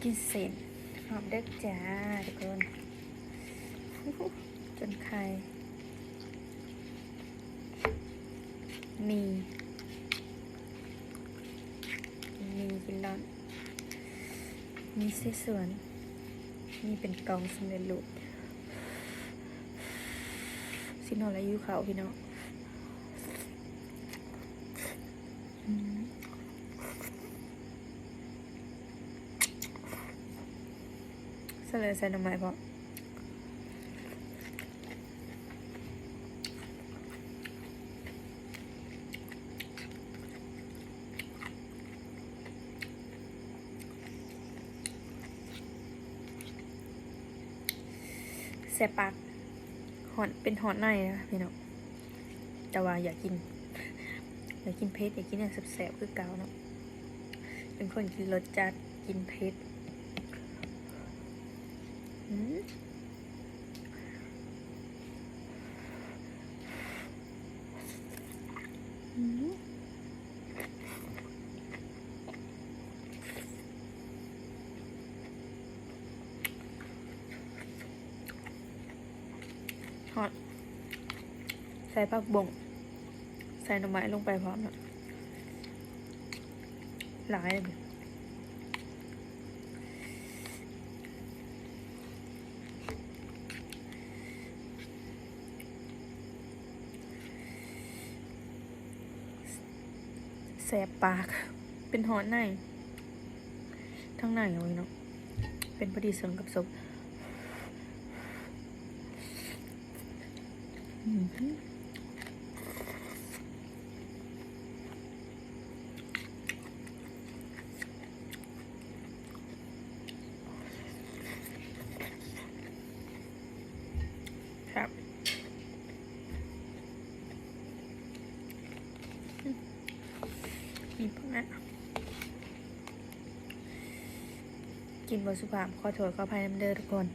ກິນເສັ້ນ ຫອມເດີຈ້າທຸກຄົນ ຈົນໄຂ່ ໝີ່ ໝີ່ກິນຮ້ອນ ໝີ່ເສສວນ ໝີ່ເປັນກ່ອງສຳເລັດຮູບ ຊິນອນແລ້ວຫິວເຂົ້າພີ່ນ້ອງ. ອືມ ໃສ່ເລີຍ ໃສ່ໜໍ່ໄມ້ພ້ອມ ແຊບປາກ. ຮ້ອນ ເປັນຮ້ອນໃນນະພີ່ນ້ອງ ແຕ່ວ່າຢາກກິນ ຢາກກິນເຜັດ ຢາກກິນຫຍັງແຊບໆຄືເກົ່າເນາະ ເປັນຄົນກິນລົດຈັດ ກິນເຜັດ ອືມ ອືມ. ຮອດ ໃສ່ຜັກບົ້ງ ໃສ່ໜໍ່ໄມ້ລົງໄປພ້ອມເນາະ ຫຼາຍ ແສບປາກ ເປັນຮ້ອນໃນ ທາງໃນເອົາໄວ້ເນາະ ເປັນພໍດີເຊິ່ງກັບສົບ ອືມ. ແຊບ ກິນເບິ່ງນະ ກິນບໍ່ສຸພາບ ຂໍໂທດຂໍອະໄພນຳເດີທຸກຄົນ.